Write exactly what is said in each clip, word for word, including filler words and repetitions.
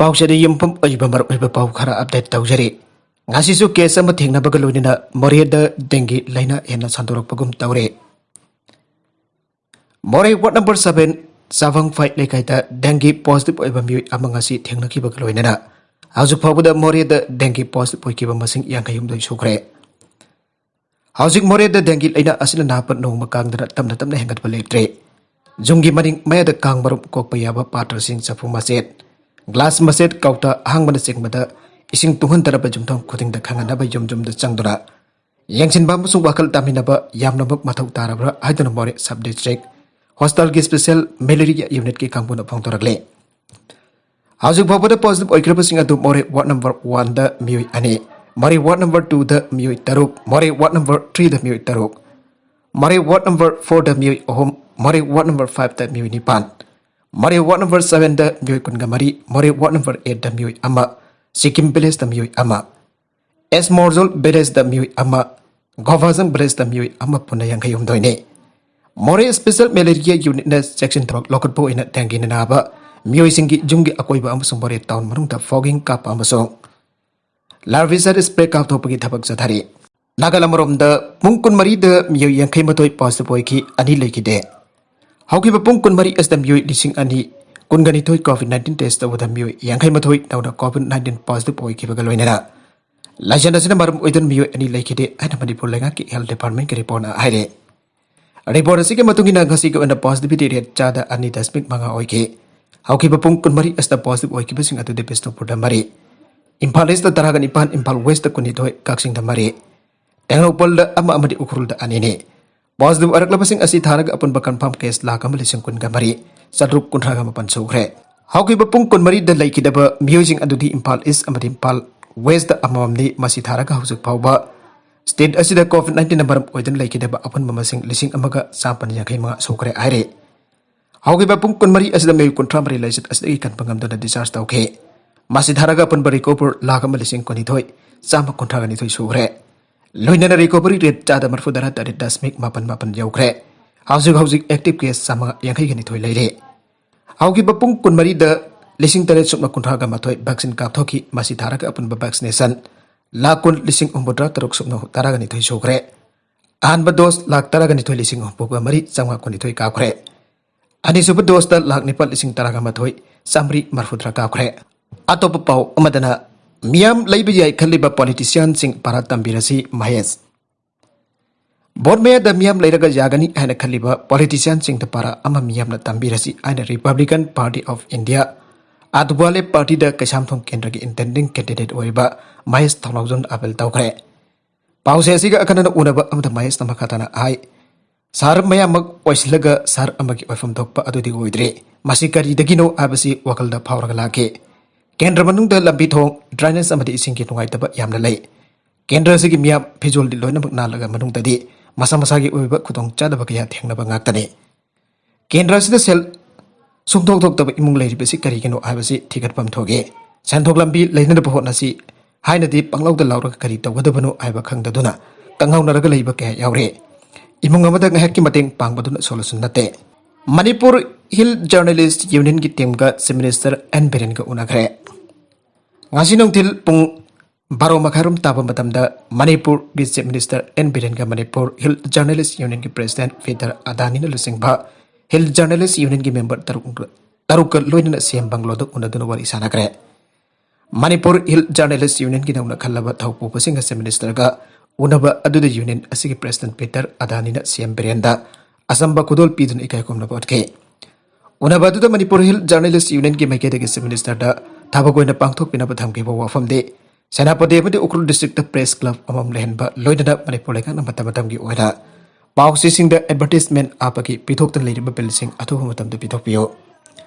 ꯄꯥꯎꯆꯦꯗ ꯌꯨꯝꯐꯝ ꯑꯣꯏꯕ ꯃꯔꯨꯑꯣꯏꯕ ꯄꯥꯎ ꯈꯔ ꯑꯞꯗꯦꯠ ꯇꯧꯖꯔꯤ꯫ ꯉꯁꯤꯁꯨ ꯀꯦꯁ ꯑꯃ ꯊꯦꯡꯅꯕꯒ ꯂꯣꯏꯅꯅ ꯃꯣꯔꯦꯗ ꯗꯦꯡꯒꯤ ꯂꯥꯏꯅꯥ ꯍꯦꯟꯅ ꯁꯟꯗꯣꯔꯛꯄꯒꯨꯝ ꯇꯧꯔꯦ꯫ ꯃꯣꯔꯦ ꯋꯥꯔꯗ ꯅꯝꯕꯔ ꯁꯚꯦꯟ ꯆꯥꯕꯪ ꯐꯥꯏꯠ ꯂꯩꯀꯥꯏꯗ ꯗꯦꯡꯒꯤ ꯄꯣꯖꯤꯇꯤꯚ ꯑꯣꯏꯕ ꯃꯤꯑꯣꯏ ꯑꯃ ꯉꯁꯤ ꯊꯦꯡꯅꯈꯤꯕꯒ ꯂꯣꯏꯅꯅ ꯍꯧꯖꯤꯛ ꯐꯥꯎꯕꯗ ꯃꯣꯔꯦꯗ ꯗꯦꯡꯒꯤ ꯄꯣꯖꯤꯇꯤꯚ ꯑꯣꯏꯈꯤꯕ ꯃꯁꯤꯡ ꯌꯥꯡꯈꯩ ꯍꯨꯝꯗꯣꯏ ꯁꯨꯈ꯭ꯔꯦ꯫ ꯍꯧꯖꯤꯛ ꯃꯣꯔꯦꯗ ꯗꯦꯡꯒꯤ ꯂꯥꯏꯅꯥ ꯑꯁꯤꯅ ꯅꯥꯕ ꯅꯣꯡꯃ ꯀꯥꯡꯗꯅ ꯇꯞꯅ ꯇꯞꯅ ꯍꯦꯟꯒꯠꯄ ꯂꯦꯞꯇ꯭ꯔꯦ꯫ ꯌꯨꯝꯒꯤ ꯃꯅꯤꯡ ꯃꯌꯥꯗ ꯀꯥꯡ ꯃꯔꯨꯝ ꯀꯣꯛꯄ ꯌꯥꯕ ꯄꯥꯇ꯭ꯔꯁꯤꯡ, ꯆꯐꯨ ꯃꯆꯦꯠ, ꯒ꯭ꯂꯥꯁ ꯃꯆꯦꯠ, ꯀꯧꯇꯥ ꯑꯍꯥꯡꯕꯅꯆꯤꯡꯕꯗ ꯏꯁꯤꯡ ꯇꯨꯡꯍꯟꯗꯅꯕ ꯌꯨꯝꯊꯣꯡ ꯈꯨꯗꯤꯡꯗ ꯈꯪꯍꯟꯅꯕ ꯌꯨꯝ ꯌꯨꯝꯗ ꯆꯪꯗꯨꯅ ꯌꯦꯡꯁꯤꯟꯕ ꯑꯃꯁꯨꯡ ꯋꯥꯈꯜ ꯇꯥꯃꯤꯟꯅꯕ ꯌꯥꯝꯅꯃꯛ ꯃꯊꯧ ꯇꯥꯔꯕ꯭ꯔꯥ ꯍꯥꯏꯗꯨꯅ ꯃꯣꯔꯦ ꯁꯕ ꯗꯤꯁꯇ꯭ꯔꯤꯛ ꯍꯣꯁꯄꯤꯇꯥꯜꯒꯤ ꯁ꯭ꯄꯦꯁꯦꯜ ꯃꯦꯂꯦꯔꯤꯌꯥ ꯌꯨꯅꯤꯠꯀꯤ ꯀꯥꯡꯕꯨꯅ ꯐꯣꯡꯗꯣꯔꯛꯂꯤ꯫ ꯍꯧꯖꯤꯛ ꯐꯥꯎꯕꯗ ꯄꯣꯖꯤꯇꯤꯚ ꯑꯣꯏꯈ꯭ꯔꯕꯁꯤꯡ ꯑꯗꯨ ꯃꯣꯔꯦ ꯋꯥꯔꯗ ꯅꯝꯕꯔ ꯋꯥꯟꯗ ꯃꯤꯑꯣꯏ ꯑꯅꯤ, ꯃꯣꯔꯦ ꯋꯥꯔꯗ ꯅꯝꯕꯔ ꯇꯨꯗ ꯃꯤꯑꯣꯏ ꯇꯔꯨꯛ, ꯃꯣꯔꯦ ꯋꯥꯔꯗ ꯅꯝꯕꯔ ꯊ꯭ꯔꯤꯗ ꯃꯤꯑꯣꯏ ꯇꯔꯨꯛ, ꯃꯣꯔꯦ ꯋꯥꯔꯗ ꯅꯝꯕꯔ ꯐꯣꯔꯗ ꯃꯤꯑꯣꯏ ꯑꯍꯨꯝ, ꯃꯣꯔꯦ ꯋꯥꯔꯗ ꯅꯝꯕꯔ ꯐꯥꯏꯚꯇ ꯃꯤꯑꯣꯏ ꯅꯤꯄꯥꯟ, ꯃꯣꯔꯦ ꯋꯥꯔꯗ ꯅꯝꯕꯔ ꯁꯚꯦꯟꯗ ꯃꯤꯑꯣꯏ ꯀꯨꯟꯒ ꯃꯔꯤ, ꯃꯣꯔꯦ ꯋꯥꯔꯗ ꯅꯝꯕꯔ ꯑꯦꯠꯇ ꯃꯤꯑꯣꯏ ꯑꯃ, ꯁꯤꯀꯤꯝ ꯚꯤꯂꯦꯖꯇ ꯃꯤꯑꯣꯏ ꯑꯃ, ꯑꯦꯁ ꯃꯣꯔꯖꯣꯜ ꯚꯤꯂꯦꯖꯇ ꯃꯤꯑꯣꯏ ꯑꯃ, ꯒꯣꯚꯥꯖꯪ ꯚꯤꯂꯦꯖꯇ ꯃꯤꯑꯣꯏ ꯑꯃ, ꯄꯨꯟꯅ ꯌꯥꯡꯈꯩ ꯍꯨꯝꯗꯣꯏꯅꯤ꯫ ꯃꯣꯔꯦ ꯁ꯭ꯄꯦꯁꯦꯜ ꯃꯦꯂꯦꯔꯤꯌꯥ ꯌꯨꯅꯤꯠꯅ ꯆꯦꯛꯁꯤꯟ ꯊꯧꯔꯥꯡ ꯂꯧꯈꯠꯄ ꯑꯣꯏꯅ ꯗꯦꯡꯒꯤꯅ ꯅꯥꯕ ꯃꯤꯑꯣꯏꯁꯤꯡꯒꯤ ꯌꯨꯝꯒꯤ ꯑꯀꯣꯏꯕ ꯑꯃꯁꯨꯡ ꯃꯣꯔꯦ ꯇꯥꯎꯟ ꯃꯅꯨꯡꯗ ꯐꯣꯒꯤꯡ ꯀꯥꯞꯄ ꯑꯃꯁꯨꯡ ꯂꯥꯔꯚꯤꯁꯥꯏꯗ ꯁ꯭ꯄ꯭ꯔꯦ ꯀꯥꯞꯊꯣꯛꯄꯒꯤ ꯊꯕꯛ ꯆꯠꯊꯔꯤ꯫ ꯅꯥꯒꯥꯂꯦꯟ ꯑꯃꯔꯣꯝꯗ ꯄꯨꯡ ꯀꯨꯟꯃꯔꯤꯗ ꯃꯤꯑꯣꯏ ꯌꯥꯡꯈꯩ ꯃꯥꯊꯣꯏ ꯄꯣꯖꯤꯇꯤꯚ ꯑꯣꯏꯈꯤ, ꯑꯅꯤ ꯂꯩꯈꯤꯗꯦ꯫ ꯍꯧꯈꯤꯕ ꯄꯨꯡ ꯀꯨꯟꯃꯔꯤ ꯑꯁꯤꯗ ꯃꯤꯑꯣꯏ ꯂꯤꯁꯤꯡ ꯑꯅꯤ ꯀꯨꯟꯒ ꯅꯤꯊꯣꯏ ꯀꯣꯚꯤꯗ ꯅꯥꯏꯟꯇꯤꯟ ꯇꯦꯁ ꯇꯧꯕꯗ ꯃꯤꯑꯣꯏ ꯌꯥꯡꯈꯩ ꯃꯥꯊꯣꯏ ꯅꯧꯅ ꯀꯣꯚꯤꯗ ꯅꯥꯏꯟꯇꯤꯟ ꯄꯣꯖꯤꯇꯤꯚ ꯑꯣꯏꯈꯤꯕꯒ ꯂꯣꯏꯅꯅ ꯂꯥꯏꯆꯠ ꯑꯁꯤꯅ ꯃꯔꯝ ꯑꯣꯏꯗꯨꯅ ꯃꯤꯑꯣꯏ ꯑꯅꯤ ꯂꯩꯈꯤꯗꯦ ꯍꯥꯏꯅ ꯃꯅꯤꯄꯨꯔ ꯂꯩꯉꯥꯛꯀꯤ ꯍꯦꯜꯊ ꯗꯤꯄꯥꯔꯠꯃꯦꯟꯠꯀꯤ ꯔꯤꯄꯣꯔꯠꯅ ꯍꯥꯏꯔꯤ꯫ ꯔꯤꯄꯣꯔꯠ ꯑꯁꯤꯒꯤ ꯃꯇꯨꯡ ꯏꯟꯅ ꯉꯁꯤꯒꯤ ꯑꯣꯏꯅ ꯄꯣꯖꯤꯇꯤꯚꯤꯇꯤ ꯔꯦꯠ ꯆꯥꯗ ꯑꯅꯤ ꯗꯁꯃꯤꯛ ꯃꯉꯥ ꯑꯣꯏꯈꯤ꯫ ꯍꯧꯈꯤꯕ ꯄꯨꯡ ꯀꯨꯟꯃꯔꯤ ꯑꯁꯤꯗ ꯄꯣꯖꯤꯇꯤꯚ ꯑꯣꯏꯈꯤꯕꯁꯤꯡ ꯑꯗꯨꯗꯤ ꯕꯤꯁꯅꯨꯄꯨꯔꯗ ꯃꯔꯤ, ꯏꯝꯐꯥꯜ ꯏꯁꯇ ꯇꯔꯥꯒ ꯅꯤꯄꯥꯟ, ꯏꯝꯐꯥꯜ ꯋꯦꯁꯇ ꯀꯨꯟꯅꯤꯊꯣꯏ, ꯀꯛꯆꯤꯡꯗ ꯃꯔꯤ, ꯇꯦꯡꯅꯧꯄꯜꯗ ꯑꯃ ꯑꯃꯗꯤ ꯎꯈ꯭ꯔꯨꯜꯗ ꯑꯅꯤꯅꯤ꯫ ꯄꯣꯖꯤꯇꯤꯚ ꯑꯣꯏꯔꯛꯂꯕꯁꯤꯡ ꯑꯁꯤ ꯊꯥꯔꯒ ꯑꯄꯨꯟꯕ ꯀꯟꯐꯥꯔꯝ ꯀꯦꯁ ꯂꯥꯈ ꯑꯃ ꯂꯤꯁꯤꯡ ꯀꯨꯟꯒ ꯃꯔꯤ, ꯆꯥꯇ꯭ꯔꯨꯛ ꯀꯨꯟꯊ꯭ꯔꯥꯒ ꯃꯥꯄꯟ ꯁꯨꯈ꯭ꯔꯦ꯫ ꯍꯧꯈꯤꯕ ꯄꯨꯡ ꯀꯨꯟꯃꯔꯤꯗ ꯂꯩꯈꯤꯗꯕ ꯃꯤꯑꯣꯏꯁꯤꯡ ꯑꯗꯨꯗꯤ ꯏꯝꯐꯥꯜ ꯏꯁ ꯑꯃꯗꯤ ꯏꯝꯐꯥꯜ ꯋꯦꯁꯇ ꯑꯃꯃꯝꯅꯤ꯫ ꯃꯁꯤ ꯊꯥꯔꯒ ꯍꯧꯖꯤꯛ ꯐꯥꯎꯕ ꯁ꯭ꯇꯦꯠ ꯑꯁꯤꯗ ꯀꯣꯚꯤꯗ ꯅꯥꯏꯟꯇꯤꯟꯅ ꯃꯔꯝ ꯑꯣꯏꯗꯨꯅ ꯂꯩꯈꯤꯗꯕ ꯑꯄꯨꯟꯕ ꯃꯁꯤꯡ ꯂꯤꯁꯤꯡ ꯑꯃꯒ ꯆꯥꯃꯥꯄꯟ ꯌꯥꯡꯈꯩ ꯃꯉꯥ ꯁꯨꯈ꯭ꯔꯦ ꯍꯥꯏꯔꯤ꯫ ꯍꯧꯈꯤꯕ ꯄꯨꯡ ꯀꯨꯟꯃꯔꯤ ꯑꯁꯤꯗ ꯃꯤꯑꯣꯏ ꯀꯨꯟꯊ꯭ꯔꯥ ꯃꯔꯤ ꯂꯥꯏꯆꯠ ꯑꯁꯤꯗꯒꯤ ꯀꯟꯕ ꯉꯝꯗꯨꯅ ꯗꯤꯁꯆꯥꯔꯖ ꯇꯧꯈꯤ꯫ ꯃꯁꯤ ꯊꯥꯔꯒ ꯑꯄꯨꯟꯕ ꯔꯤꯀꯣꯚꯔ ꯂꯥꯈ ꯑꯃ ꯂꯤꯁꯤꯡ ꯀꯨꯟꯅꯤꯊꯣꯏ, ꯆꯥꯝꯃ ꯀꯨꯟꯊ꯭ꯔꯥꯒ ꯅꯤꯊꯣꯏ ꯁꯨꯈ꯭ꯔꯦ꯫ ꯂꯣꯏꯅꯅ ꯔꯤꯀꯣꯚꯔꯤ ꯔꯦꯠ ꯆꯥꯗ ꯃꯔꯤꯐꯨꯇꯔꯥ ꯇꯔꯦꯠ ꯗꯁꯃꯤꯛ ꯃꯥꯄꯟ ꯃꯥꯄꯟ ꯌꯧꯈ꯭ꯔꯦ꯫ ꯍꯧꯖꯤꯛ ꯍꯧꯖꯤꯛ ꯑꯦꯛꯇꯤꯚ ꯀꯦꯁ ꯆꯥꯝꯃꯉꯥ ꯌꯥꯡꯈꯩꯒ ꯅꯤꯊꯣꯏ ꯂꯩꯔꯦ꯫ ꯍꯧꯈꯤꯕ ꯄꯨꯡ ꯀꯨꯟꯃꯔꯤꯗ ꯂꯤꯁꯤꯡ ꯇꯔꯦꯠ ꯁꯨꯞꯅ ꯀꯨꯟꯊ꯭ꯔꯥꯒ ꯃꯥꯊꯣꯏ vaccine ꯀꯥꯞꯊꯣꯛꯈꯤ꯫ ꯃꯁꯤ ꯊꯥꯔꯒ ꯑꯄꯨꯟꯕ vaccination ꯂꯥꯈ ꯀꯨꯟ ꯂꯤꯁꯤꯡ ꯍꯨꯝꯐꯨꯇꯔꯥ ꯇꯔꯨꯛ ꯁꯨꯞꯅ ꯇꯔꯥꯒ ꯅꯤꯊꯣꯏ ꯁꯨꯈ꯭ꯔꯦ꯫ ꯑꯍꯥꯟꯕ dose ꯂꯥꯈ ꯇꯔꯥꯒ ꯅꯤꯊꯣꯏ ꯂꯤꯁꯤꯡ ꯍꯨꯝꯐꯨꯒ ꯃꯔꯤ ꯆꯥꯝꯃꯉꯥ ꯀꯨꯟꯅꯤꯊꯣꯏ ꯀꯥꯞꯈ꯭ꯔꯦ꯫ ꯑꯅꯤꯁꯨꯕ doseꯇ ꯂꯥꯈ ꯅꯤꯄꯥꯜ ꯂꯤꯁꯤꯡ ꯇꯔꯥꯒ ꯃꯥꯊꯣꯏ ꯆꯥꯝꯃꯔꯤ ꯃꯔꯤꯐꯨꯇꯔꯥ ꯀꯥꯞꯈ꯭ꯔꯦ꯫ ꯑꯇꯣꯞꯄ ꯄꯥꯎ ꯑꯃꯗꯅ, ꯃꯤꯌꯥꯝ ꯂꯩꯕ ꯌꯥꯏ ꯈꯜꯂꯤꯕ politicianꯁꯤꯡ ꯄꯥꯔꯥ ꯇꯝꯕꯤꯔꯁꯤ ꯃꯍꯦꯁ꯫ ꯚꯣꯠ ꯃꯌꯥꯗ ꯃꯤꯌꯥꯝ ꯂꯩꯔꯒ ꯌꯥꯒꯅꯤ ꯍꯥꯏꯅ ꯈꯜꯂꯤꯕ politicianꯁꯤꯡꯗ ꯄꯥꯔꯥ ꯑꯃ ꯃꯤꯌꯥꯝꯅ ꯇꯝꯕꯤꯔꯁꯤ ꯍꯥꯏꯅ Republican Party of India ꯑꯗꯋꯥꯂꯦ partyꯗ Keishamthong ꯀꯦꯟꯗ꯭ꯔꯒꯤ intending candidate ꯑꯣꯏꯔꯤꯕ ꯃꯍꯦꯁ ꯊꯧꯅꯥꯎꯖꯝ appeal ꯇꯧꯈ꯭ꯔꯦ꯫ ꯄꯥꯎꯁꯦ ꯑꯁꯤꯒ ꯑꯈꯟꯅꯅ ꯎꯅꯕ ꯑꯃꯗ ꯃꯍꯦꯁꯅ ꯃꯈꯥ ꯇꯥꯅ ꯍꯥꯏ, ꯁꯍꯔ ꯃꯌꯥꯝꯃꯛ ꯑꯣꯏꯁꯤꯜꯂꯒ ꯁꯍꯔ ꯑꯃꯒꯤ ꯑꯣꯏꯐꯝ ꯊꯣꯛꯄ ꯑꯗꯨꯗꯤ ꯑꯣꯏꯗ꯭ꯔꯦ꯫ ꯃꯁꯤ ꯀꯔꯤꯗꯒꯤꯅꯣ ꯍꯥꯏꯕꯁꯤ ꯋꯥꯈꯜꯗ ꯐꯥꯎꯔꯒ ꯂꯥꯛꯈꯤ꯫ ꯀꯦꯟꯗ꯭ꯔ ꯃꯅꯨꯡꯗ ꯂꯝꯕꯤ ꯊꯣꯡ, drainage ꯑꯃꯗꯤ ꯏꯁꯤꯡꯒꯤ ꯅꯨꯡꯉꯥꯏꯇꯕ ꯌꯥꯝꯅ ꯂꯩ꯫ ꯀꯦꯟꯗ꯭ꯔ ꯑꯁꯤꯒꯤ ꯃꯤꯌꯥꯝ ꯐꯤꯖꯣꯜꯗꯤ ꯂꯣꯏꯅꯃꯛ ꯅꯥꯜꯂꯒ ꯃꯅꯨꯡꯗꯗꯤ ꯃꯁꯥ ꯃꯁꯥꯒꯤ ꯑꯣꯏꯕ ꯈꯨꯗꯣꯡꯆꯥꯗꯕ ꯀꯌꯥ ꯊꯦꯡꯅꯕ ꯉꯥꯛꯇꯅꯤ꯫ ꯀꯦꯟꯗ꯭ꯔ ꯑꯁꯤꯗ ꯁꯦꯜ ꯁꯨꯡꯊꯣꯛ ꯊꯣꯛꯇꯕ ꯏꯃꯨꯡ ꯂꯩꯔꯤꯕꯁꯤ ꯀꯔꯤꯒꯤꯅꯣ ꯍꯥꯏꯕꯁꯤ ꯊꯤꯒꯠꯐꯝ ꯊꯣꯛꯏ꯫ ꯁꯦꯟꯊꯣꯛ ꯂꯝꯕꯤ ꯂꯩꯅꯅꯕ ꯍꯣꯠꯅꯁꯤ ꯍꯥꯏꯅꯗꯤ ꯄꯪꯂꯧꯗ ꯂꯧꯔꯒ ꯀꯔꯤ ꯇꯧꯒꯗꯕꯅꯣ ꯍꯥꯏꯕ ꯈꯪꯗꯗꯨꯅ ꯀꯪꯍꯧꯅꯔꯒ ꯂꯩꯕ ꯀꯌꯥ ꯌꯥꯎꯔꯤ꯫ ꯏꯃꯨꯡ ꯑꯃꯗ ꯉꯥꯏꯍꯥꯛꯀꯤ ꯃꯇꯦꯡ ꯄꯥꯡꯕꯗꯨꯅ solution ꯅꯠꯇꯦ꯫ ꯃꯅꯤꯄꯨꯔ Hill Journalist Unionꯒꯤ teamꯒ Chief Minister ꯑꯦꯟ ꯕꯤꯔꯦꯟꯒ ꯎꯅꯈ꯭ꯔꯦ꯫ ꯉꯁꯤ ꯅꯨꯡꯊꯤꯜ ꯄꯨꯡ ꯕꯥꯔꯣ ꯃꯈꯥꯏꯔꯣꯝ ꯇꯥꯕ ꯃꯇꯝꯗ ꯃꯅꯤꯄꯨꯔꯒꯤ Chief Minister ꯑꯦꯟ ꯕꯤꯔꯦꯟꯒ ꯃꯅꯤꯄꯨꯔ Hill Journalist Unionꯒꯤ President ꯄꯤꯇꯔ ꯑꯗꯥꯅꯤꯅ ꯂꯨꯆꯤꯡꯕ Hill Journalist Unionꯒꯤ member ꯇꯔꯨꯛ, ꯇꯔꯨꯛꯀ ꯂꯣꯏꯅꯅ ꯁꯤ ꯑꯦꯝ ꯕꯪꯒ꯭ꯂꯣꯗ ꯎꯅꯗꯨꯅ ꯋꯥꯔꯤ ꯁꯥꯟꯅꯈ꯭ꯔꯦ꯫ ꯃꯅꯤꯄꯨꯔ Hill Journalist Unionꯒꯤ ꯅꯧꯅ ꯈꯜꯂꯕ ꯊꯧꯄꯨꯕꯁꯤꯡꯒ Chief Ministerꯒ ꯎꯅꯕ ꯑꯗꯨꯗ Union ꯑꯁꯤꯒꯤ President ꯄꯤꯇꯔ ꯑꯗꯥꯅꯤꯅ ꯁꯤ ꯑꯦꯝ ꯕꯤꯔꯦꯟꯗ ꯑꯆꯝꯕ ꯈꯨꯗꯣꯜ ꯄꯤꯗꯨꯅ ꯏꯀꯥꯏ ꯈꯨꯝꯅꯕ ꯎꯠꯈꯤ꯫ ꯎꯅꯕ ꯑꯗꯨꯗ ꯃꯅꯤꯄꯨꯔ Hill Journalist Unionꯒꯤ ꯃꯥꯏꯀꯩꯗꯒꯤ Chief Ministerꯗ ꯊꯕꯛ ꯑꯣꯏꯅ ꯄꯥꯡꯊꯣꯛꯄꯤꯅꯕ ꯊꯝꯈꯤꯕ ꯋꯥꯐꯝꯗꯤ ꯁꯦꯅꯥꯄꯇꯤ ꯑꯃꯗꯤ ꯎꯈ꯭ꯔꯨꯜ districtꯇ press club ꯑꯃꯃꯝ ꯂꯩꯍꯟꯕ, ꯂꯣꯏꯅꯅ ꯃꯅꯤꯄꯨꯔ ꯂꯩꯉꯥꯛꯅ ꯃꯇꯝ ꯃꯇꯝꯒꯤ ꯑꯣꯏꯅ ꯄꯥꯎꯆꯦꯁꯤꯡꯗ advertisement ꯍꯥꯞꯄꯒꯤ ꯄꯤꯊꯣꯛꯇꯨꯅ ꯂꯩꯔꯤꯕ billꯁꯤꯡ ꯑꯊꯨꯕ ꯃꯇꯝꯗ ꯄꯤꯊꯣꯛꯄꯤꯌꯨ꯫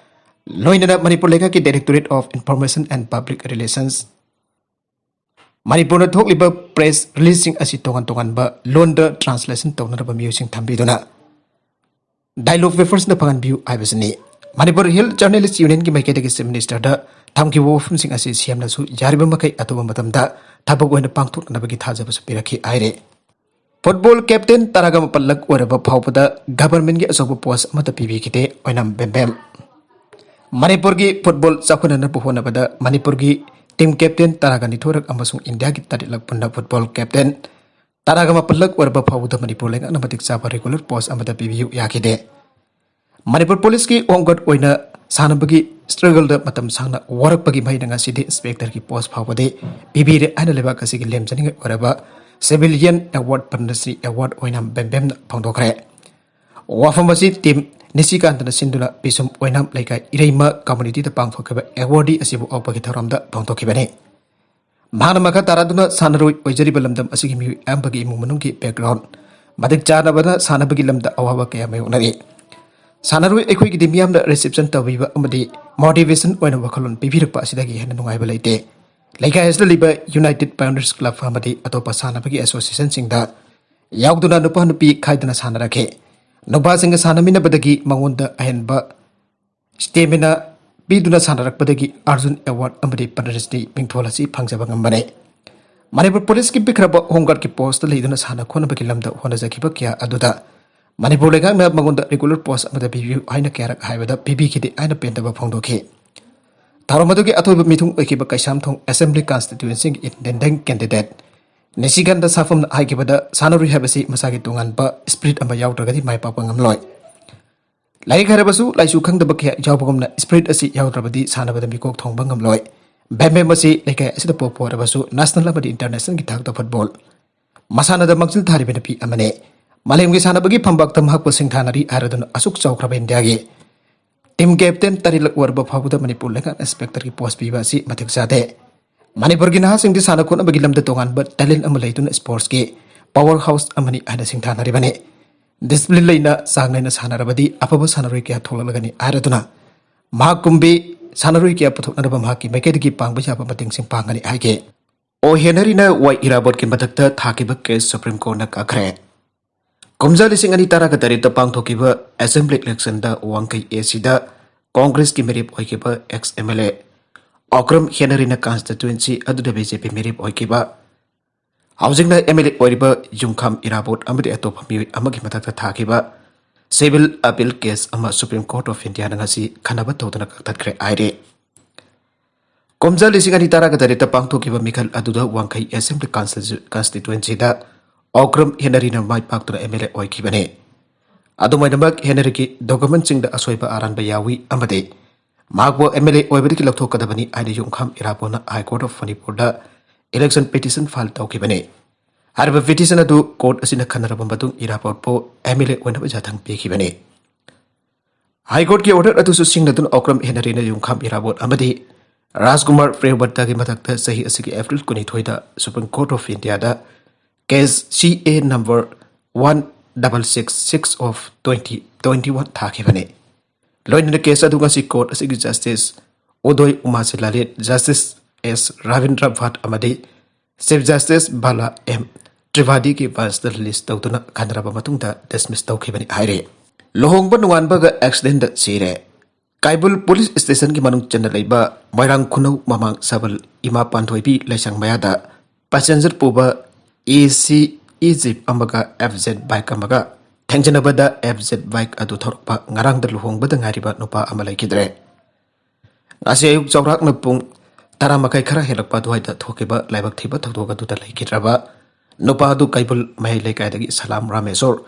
ꯂꯣꯏꯅꯅ ꯃꯅꯤꯄꯨꯔ ꯂꯩꯉꯥꯛꯀꯤ Directorate of Information and Public Relations ꯃꯅꯤꯄꯨꯔꯗ ꯊꯣꯛꯂꯤꯕ press releaseꯁꯤꯡ ꯑꯁꯤ ꯇꯣꯉꯥꯟ ꯇꯣꯉꯥꯟꯕ ꯂꯣꯟꯗ translation ꯇꯧꯅꯅꯕ ꯃꯤꯑꯣꯏꯁꯤꯡ ꯊꯝꯕꯤꯗꯨꯅ dialogue pappersꯅ ꯐꯪꯍꯟꯕꯤꯌꯨ ꯍꯥꯏꯕꯁꯤꯅꯤ꯫ ꯃꯅꯤꯄꯨꯔ Hill Journalist Unionꯒꯤ ꯃꯥꯏꯀꯩꯗꯒꯤ Chief Ministerꯗ ꯊꯝꯈꯤꯕ ꯋꯥꯐꯝꯁꯤꯡ ꯑꯁꯤ ꯁꯤ ꯑꯦꯝꯅꯁꯨ ꯌꯥꯔꯤꯕ ꯃꯈꯩ ꯑꯊꯨꯕ ꯃꯇꯝꯗ ꯊꯕꯛ ꯑꯣꯏꯅ ꯄꯥꯡꯊꯣꯛꯅꯅꯕꯒꯤ ꯊꯥꯖꯕꯁꯨ ꯄꯤꯔꯛꯈꯤ ꯍꯥꯏꯔꯤ꯫ Football captain ꯇꯔꯥꯒ ꯃꯥꯄꯜꯂꯛ ꯑꯣꯏꯔꯕ ꯐꯥꯎꯕꯗ governmentꯀꯤ ꯑꯆꯧꯕ post ꯑꯃꯠꯇ ꯄꯤꯕꯤꯈꯤꯗꯦ ꯑꯣꯏꯅꯥꯝ ꯕꯦꯝꯕꯦꯝ꯫ ꯃꯅꯤꯄꯨꯔꯒꯤ ꯐꯨꯠꯕꯣꯜ ꯆꯥꯎꯈꯠꯅꯅꯕ ꯍꯣꯠꯅꯕꯗ ꯃꯅꯤꯄꯨꯔꯒꯤ ꯇꯤꯝ ꯀꯦꯞꯇꯦꯟ ꯇꯔꯥꯒ ꯅꯤꯊꯣꯏꯔꯛ ꯑꯃꯁꯨꯡ ꯏꯟꯗꯤꯌꯥꯒꯤ ꯇꯔꯦꯠꯂꯛ ꯄꯨꯟꯅ ꯐꯨꯠꯕꯣꯜ ꯀꯦꯞꯇꯦꯟ ꯇꯔꯥꯒ ꯃꯥꯄꯜꯂꯛ ꯑꯣꯏꯔꯕ ꯐꯥꯎꯕꯗ ꯃꯅꯤꯄꯨꯔ ꯂꯩꯉꯥꯛꯅ ꯃꯇꯤꯛ ꯆꯥꯕ ꯔꯤꯒꯨꯂꯔ ꯄꯣꯁ ꯑꯃꯗ ꯄꯤꯕꯤꯌꯨ ꯌꯥꯈꯤꯗꯦ꯫ ꯃꯅꯤꯄꯨꯔ ꯄꯨꯂꯤꯁꯀꯤ ꯍꯣꯝ ꯒꯥꯔꯗ ꯑꯣꯏꯅ ꯁꯥꯟꯅꯕꯒꯤ ꯁ꯭ꯇ꯭ꯔꯒꯜꯗ ꯃꯇꯝ ꯁꯥꯡꯅ ꯋꯥꯔꯛꯄꯒꯤ ꯃꯍꯩꯅ ꯉꯁꯤꯗꯤ ꯏꯟꯁꯄꯦꯛꯇꯔꯒꯤ ꯄꯣꯁ ꯐꯥꯎꯕꯗꯤ ꯄꯤꯕꯤꯔꯦ ꯍꯥꯏꯅ ꯂꯩꯕꯥꯛ ꯑꯁꯤꯒꯤ ꯂꯦꯝꯖꯅꯤꯡꯉꯥꯏ ꯑꯣꯏꯔꯕ ꯁꯤꯚꯤꯂꯤꯌꯟ ꯑꯦꯋꯥꯔꯗ ꯄꯗꯃꯁ꯭ꯔꯤ ꯑꯦꯋꯥꯔꯗ ꯑꯣꯏꯅ ꯕꯦꯝꯕꯦꯝꯅ ꯐꯣꯡꯗꯣꯛꯈ꯭ꯔꯦ꯫ ꯋꯥꯐꯝ ꯑꯁꯤ ꯇꯤꯝ ꯅꯤꯁꯤꯀꯥꯟꯇꯅ ꯁꯤꯟꯗꯨꯅ ꯄꯤꯁꯨꯝ ꯑꯣꯏꯅꯥꯝ ꯂꯩꯀꯥꯏ ꯏꯔꯩꯃ ꯀꯝꯃꯨꯅꯤꯇꯤꯗ ꯄꯥꯡꯊꯣꯛꯈꯤꯕ ꯑꯦꯋꯥꯔꯗꯤ ꯑꯁꯤꯕꯨ ꯑꯣꯛꯄꯒꯤ ꯊꯧꯔꯝꯗ ꯐꯣꯡꯗꯣꯛꯈꯤꯕꯅꯤ꯫ ꯃꯍꯥꯛꯅ ꯃꯈꯥ ꯇꯥꯔꯗꯨꯅ ꯁꯥꯟꯅꯔꯣꯏ ꯑꯣꯏꯖꯔꯤꯕ ꯂꯝꯗꯝ ꯑꯁꯤꯒꯤ ꯃꯤꯑꯣꯏ ꯑꯌꯥꯝꯕꯒꯤ ꯏꯃꯨꯡ ꯃꯅꯨꯡꯒꯤ ꯕꯦꯛꯒ꯭ꯔꯥꯎꯟ ꯃꯇꯤꯛ ꯆꯥꯗꯕꯅ ꯁꯥꯟꯅꯕꯒꯤ ꯂꯝꯗ ꯑꯋꯥꯕ ꯀꯌꯥ ꯃꯥꯌꯣꯛꯅꯔꯤ꯫ ꯁꯥꯟꯅꯔꯣꯏ ꯑꯩꯈꯣꯏꯒꯤꯗꯤ ꯃꯤꯌꯥꯝꯅ ꯔꯤꯁꯤꯞꯁꯟ ꯇꯧꯕꯤꯕ ꯑꯃꯗꯤ ꯃꯣꯇꯤꯚꯦꯁꯟ ꯑꯣꯏꯅ ꯋꯥꯈꯜꯂꯣꯟ ꯄꯤꯕꯤꯔꯛꯄ ꯑꯁꯤꯗꯒꯤ ꯍꯦꯟꯅ ꯅꯨꯡꯉꯥꯏꯕ ꯂꯩꯇꯦ꯫ ꯂꯩꯀꯥꯏ ꯑꯁꯤꯗ ꯂꯩꯕ ꯌꯨꯅꯥꯏꯇꯦꯗ ꯄꯥꯏꯑꯣꯅꯤꯌꯔꯁ ꯀ꯭ꯂꯕ ꯑꯃꯗꯤ ꯑꯇꯣꯞꯄ ꯁꯥꯟꯅꯕꯒꯤ ꯑꯦꯁꯣꯁꯤꯌꯦꯁꯟꯁꯤꯡꯗ ꯌꯥꯎꯗꯨꯅ ꯅꯨꯄꯥ ꯅꯨꯄꯤ ꯈꯥꯏꯗꯅ ꯁꯥꯟꯅꯔꯛꯈꯤ꯫ ꯅꯨꯄꯥꯁꯤꯡꯒ ꯁꯥꯟꯅꯃꯤꯟꯅꯕꯗꯒꯤ ꯃꯉꯣꯟꯗ ꯑꯍꯦꯟꯕ ꯁ꯭ꯇꯦꯃꯤꯅꯥ ꯄꯤꯗꯨꯅ ꯁꯥꯟꯅꯔꯛꯄꯗꯒꯤ ꯑꯔꯖꯨꯟ ꯑꯦꯋꯥꯔꯗ ꯑꯃꯗꯤ ꯄꯗꯃꯁ꯭ꯔꯤ ꯃꯤꯡꯊꯣꯜ ꯑꯁꯤ ꯐꯪꯖꯕ ꯉꯝꯕꯅꯤ꯫ ꯃꯅꯤꯄꯨꯔ ꯄꯨꯂꯤꯁꯀꯤ ꯄꯤꯈ꯭ꯔꯕ ꯍꯣꯝ ꯒꯥꯔꯗꯀꯤ ꯄꯣꯁꯇ ꯂꯩꯗꯨꯅ ꯁꯥꯟꯅ ꯈꯣꯠꯅꯕꯒꯤ ꯂꯝꯗ ꯍꯣꯠꯅꯖꯈꯤꯕ ꯀꯌꯥ ꯑꯗꯨꯗ ꯃꯅꯤꯄꯨꯔ ꯂꯩꯉꯥꯛꯅ ꯃꯉꯣꯟꯗ ꯔꯤꯒꯨꯂꯔ ꯄꯣꯁ ꯑꯃꯗ ꯄꯤꯕꯤꯌꯨ ꯍꯥꯏꯅ ꯀꯌꯥꯔꯛ ꯍꯥꯏꯕꯗ ꯄꯤꯕꯤꯈꯤꯗꯦ ꯍꯥꯏꯅ ꯄꯦꯟꯗꯕ ꯐꯣꯡꯗꯣꯛꯈꯤ꯫ ꯊꯧꯔꯝ ꯑꯗꯨꯒꯤ ꯑꯊꯣꯏꯕ ꯃꯤꯊꯨꯡ ꯑꯣꯏꯈꯤꯕ ꯀꯩꯁꯥꯝꯊꯣꯡ ꯑꯦꯁꯦꯝꯕ꯭ꯂꯤ ꯀꯟꯁꯇꯤꯇ꯭ꯌꯨꯑꯦꯟꯁꯤꯒꯤ ꯏꯟꯗꯤꯄꯦꯟꯗꯦꯟ ꯀꯦꯟꯗꯤꯗꯦꯠ ꯅꯤꯁꯤꯀꯥꯟꯇ ꯁꯥꯐꯝꯅ ꯍꯥꯏꯈꯤꯕꯗ, ꯁꯥꯟꯅꯔꯣꯏ ꯍꯥꯏꯕꯁꯤ ꯃꯁꯥꯒꯤ ꯇꯣꯉꯥꯟꯕ ꯁ꯭ꯄꯤꯔꯤꯠ ꯑꯃ ꯌꯥꯎꯗ꯭ꯔꯒꯗꯤ ꯃꯥꯏ ꯄꯥꯛꯄ ꯉꯝꯂꯣꯏ꯫ ꯂꯥꯏꯔꯤꯛ ꯍꯩꯔꯕꯁꯨ ꯂꯥꯏꯁꯨ ꯈꯪꯗꯕ ꯀꯌꯥ ꯌꯥꯎꯕꯒꯨꯝꯅ, ꯁ꯭ꯄꯤꯔꯤꯠ ꯑꯁꯤ ꯌꯥꯎꯗ꯭ꯔꯕꯗꯤ ꯁꯥꯟꯅꯕꯗ ꯃꯤꯀꯣꯛ ꯊꯣꯡꯕ ꯉꯝꯂꯣꯏ꯫ ꯕꯦꯝꯕꯦꯝ ꯑꯁꯤ ꯂꯩꯀꯥꯏ ꯑꯁꯤꯗ ꯄꯣꯛꯄ ꯑꯣꯏꯔꯕꯁꯨ ꯅꯦꯁꯅꯦꯜ ꯑꯃꯗꯤ ꯏꯟꯇꯔꯅꯦꯁꯅꯦꯜꯒꯤ ꯊꯥꯛꯇ ꯐꯨꯠꯕꯣꯜ ꯃꯁꯥꯟꯅꯗ ꯃꯥꯡꯖꯤꯜ ꯊꯥꯔꯤꯕ ꯅꯨꯄꯤ ꯑꯃꯅꯤ꯫ ꯃꯥꯂꯦꯝꯒꯤ ꯁꯥꯟꯅꯕꯒꯤ ꯐꯝꯕꯥꯛꯇ ꯃꯍꯥꯛꯄꯨ ꯁꯤꯡꯊꯥꯅꯔꯤ ꯍꯥꯏꯔꯗꯨꯅ ꯑꯁꯨꯛ ꯆꯥꯎꯈ꯭ꯔꯕ ꯏꯟꯗꯤꯌꯥꯒꯤ ꯇꯤꯝ ꯀꯦꯞꯇꯦꯟ ꯇꯔꯦꯠꯂꯛ ꯑꯣꯏꯔꯕ ꯐꯥꯎꯕꯗ ꯃꯅꯤꯄꯨꯔ ꯂꯩꯉꯥꯛꯅ ꯏꯟꯁꯄꯦꯛꯇꯔꯒꯤ ꯄꯣꯁ ꯄꯤꯕ ꯑꯁꯤ ꯃꯇꯤꯛ ꯆꯥꯗꯦ꯫ ꯃꯅꯤꯄꯨꯔꯒꯤ ꯅꯍꯥꯁꯤꯡꯗꯤ ꯁꯥꯟꯅ ꯈꯣꯠꯅꯕꯒꯤ ꯂꯝꯗ ꯇꯣꯉꯥꯟꯕ ꯇꯦꯂꯦꯟ ꯑꯃ ꯂꯩꯗꯨꯅ ꯁ꯭ꯄꯣꯔꯠꯁꯀꯤ ꯄꯥꯋꯔ ꯍꯥꯎꯁ ꯑꯃꯅꯤ ꯍꯥꯏꯅ ꯁꯤꯡꯊꯥꯅꯔꯤꯕꯅꯤ꯫ ꯗꯤꯁꯤꯄ꯭ꯂꯤꯟ ꯂꯩꯅ ꯆꯥꯡ ꯅꯥꯏꯅ ꯁꯥꯟꯅꯔꯕꯗꯤ ꯑꯐꯕ ꯁꯥꯟꯅꯔꯣꯏ ꯀꯌꯥ ꯊꯣꯛꯂꯛꯂꯒꯅꯤ ꯍꯥꯏꯔꯗꯨꯅ ꯃꯍꯥꯛ ꯀꯨꯝꯕꯤ ꯁꯥꯟꯅꯔꯣꯏ ꯀꯌꯥ ꯄꯨꯊꯣꯛꯅꯅꯕ ꯃꯍꯥꯛꯀꯤ ꯃꯥꯏꯀꯩꯗꯒꯤ ꯄꯥꯡꯕ ꯌꯥꯕ ꯃꯇꯦꯡꯁꯤꯡ ꯄꯥꯡꯒꯅꯤ ꯍꯥꯏꯈꯤ꯫ ꯑꯣ ꯍꯦꯅꯔꯤꯅ ꯋꯥꯏ ꯏꯔꯥꯕꯣꯠꯀꯤ ꯃꯊꯛꯇ ꯊꯥꯈꯤꯕ ꯀꯦꯁ ꯁꯨꯄ꯭ꯔꯤꯝ ꯀꯣꯔꯠꯅ ꯀꯛꯈ꯭ꯔꯦ꯫ ꯀꯨꯝꯖꯥ ꯂꯤꯁꯤꯡ ꯑꯅꯤ ꯇꯔꯥꯒ ꯇꯔꯦꯠꯇ ꯄꯥꯡꯊꯣꯛꯈꯤꯕ ꯑꯦꯁꯦꯝꯕ꯭ꯂꯤ ꯏꯂꯦꯛꯁꯟꯗ ꯋꯥꯡꯈꯩ ꯑꯦꯁꯤꯗ ꯀꯣꯡꯒ꯭ꯔꯦꯁꯀꯤ ꯃꯤꯔꯦꯞ ꯑꯣꯏꯈꯤꯕ ex M L A Okram ꯍꯦꯅꯔꯤꯅ ꯀꯟꯁꯇꯤꯇ꯭ꯌꯨꯑꯦꯟꯁꯤ ꯑꯗꯨꯗ ꯕꯤ ꯖꯦ ꯄꯤ ꯃꯤꯔꯦꯞ ꯑꯣꯏꯈꯤꯕ, ꯍꯧꯖꯤꯛꯅ ꯑꯦꯝ ꯑꯦꯜ ꯑꯦ ꯑꯣꯏꯔꯤꯕ ꯌꯨꯝꯈꯥꯝ ꯏꯔꯥꯕꯣꯠ ꯑꯃꯗꯤ ꯑꯇꯣꯞꯄ ꯃꯤꯑꯣꯏ ꯑꯃꯒꯤ ꯃꯊꯛꯇ ꯊꯥꯈꯤꯕ civil appeal case ꯑꯃ Supreme Court of Indiaꯅ ꯉꯁꯤ ꯈꯟꯅꯕ ꯇꯧꯗꯨꯅ ꯀꯛꯊꯠꯈ꯭ꯔꯦ ꯍꯥꯏꯔꯤ꯫ ꯀꯨꯝꯖꯥ ꯂꯤꯁꯤꯡ ꯑꯅꯤ ꯇꯔꯥꯒ ꯇꯔꯦꯠꯇ ꯄꯥꯡꯊꯣꯛꯈꯤꯕ ꯃꯤꯈꯜ ꯑꯗꯨꯗ ꯋꯥꯡꯈꯩ Assembly Constitu-, Constituencyꯗ ꯑꯣꯀ꯭ꯔꯝ ꯍꯦꯅꯔꯤꯅ ꯃꯥꯏ ꯄꯥꯛꯇꯨꯅ MLA ꯑꯣꯏꯈꯤꯕꯅꯤ꯫ ꯑꯗꯨꯝ ꯑꯣꯏꯅꯃꯛ, ꯍꯦꯅꯔꯤꯒꯤ documentꯁꯤꯡꯗ ꯑꯁꯣꯏꯕ ꯑꯔꯥꯟꯕ ꯌꯥꯎꯏ ꯑꯃꯗꯤ ꯃꯍꯥꯛꯄꯨ MLA ꯑꯣꯏꯕꯗꯒꯤ ꯂꯧꯊꯣꯛꯀꯗꯕꯅꯤ ꯍꯥꯏꯅ ꯌꯨꯝꯈꯥꯝ ꯏꯔꯥꯕꯣꯠꯅ High Court of Manipurꯗ election petition file ꯇꯧꯈꯤꯕꯅꯤ꯫ ꯍꯥꯏꯔꯤꯕ petition ꯑꯗꯨ court ꯑꯁꯤꯅ ꯈꯟꯅꯔꯕ ꯃꯇꯨꯡ ꯏꯔꯥꯕꯣꯠꯄꯨ MLA ꯑꯣꯏꯅꯕ ꯌꯥꯊꯪ ꯄꯤꯈꯤꯕꯅꯤ꯫ High Courtꯀꯤ order ꯑꯗꯨꯁꯨ ꯁꯤꯡꯅꯗꯨꯅ ꯑꯣꯀ꯭ꯔꯝ ꯍꯦꯅꯔꯤꯅ ꯌꯨꯝꯈꯥꯝ ꯏꯔꯥꯕꯣꯠ ꯑꯃꯗꯤ ꯔꯥꯖꯀꯨꯃꯥꯔ ꯄ꯭ꯔꯤꯌꯕ꯭ꯔꯇꯒꯤ ꯃꯊꯛꯇ ꯆꯍꯤ ꯑꯁꯤꯒꯤ April ꯀꯨꯟꯅꯤꯊꯣꯏꯗ Supreme Court of Indiaꯗ case C A number one double six six of twenty twenty one ꯊꯥꯈꯤꯕꯅꯤ꯫ ꯂꯣꯏꯅꯅ case ꯑꯗꯨ ꯉꯁꯤ court ꯑꯁꯤꯒꯤ Justice ꯎꯗꯣꯏ ꯎꯃꯥꯁꯤ Lalit, Justice S Rabindra ꯚꯠ ꯑꯃꯗꯤ Chief Justice ꯕꯥꯂꯥ M ꯇ꯭ꯔꯤꯄꯥꯙꯤꯒꯤ benchꯇ list ꯇꯧꯗꯨꯅ ꯈꯟꯅꯔꯕ ꯃꯇꯨꯡꯗ dismiss ꯇꯧꯈꯤꯕꯅꯤ ꯍꯥꯏꯔꯤ꯫ ꯂꯨꯍꯣꯡꯕ ꯅꯣꯡꯉꯥꯟꯕꯒ accidentꯗ ꯁꯤꯔꯦ꯫ ꯀꯩꯕꯨꯜ police stationꯒꯤ ꯃꯅꯨꯡ ꯆꯟꯅ ꯂꯩꯕ ꯃꯣꯏꯔꯥꯡ ꯈꯨꯅꯧ ꯃꯃꯥꯡ ꯁꯕꯜ ꯏꯃꯥ ꯄꯥꯟꯊꯣꯏꯕꯤ ꯂꯩꯁꯪ ꯃꯌꯥꯗ passenger ꯄꯨꯕ A C E jeep ꯑꯃꯒ F Z bike ꯑꯃꯒ ꯊꯦꯡꯖꯤꯟꯅꯕꯗ F Z bike ꯑꯗꯨ ꯊꯧꯔꯛꯄ ꯉꯔꯥꯡꯗ ꯂꯨꯍꯣꯡꯕꯗ ꯉꯥꯏꯔꯤꯕ ꯅꯨꯄꯥ ꯑꯃ ꯂꯩꯈꯤꯗ꯭ꯔꯦ꯫ ꯉꯁꯤ ꯑꯌꯨꯛ ꯆꯥꯎꯔꯥꯛꯅ ꯄꯨꯡ ꯇꯔꯥ ꯃꯈꯥꯏ ꯈꯔ ꯍꯦꯜꯂꯛꯄ ꯑꯗꯨꯋꯥꯏꯗ ꯊꯣꯛꯈꯤꯕ ꯂꯥꯏꯕꯛ ꯊꯤꯕ ꯊꯧꯗꯣꯛ ꯑꯗꯨꯗ ꯂꯩꯈꯤꯗ꯭ꯔꯕ ꯅꯨꯄꯥ ꯑꯗꯨ ꯀꯩꯕꯨꯜ ꯃꯍꯩ ꯂꯩꯀꯥꯏꯗꯒꯤ ꯁꯂꯥꯝ ꯔꯥꯃꯦꯁꯣꯔ,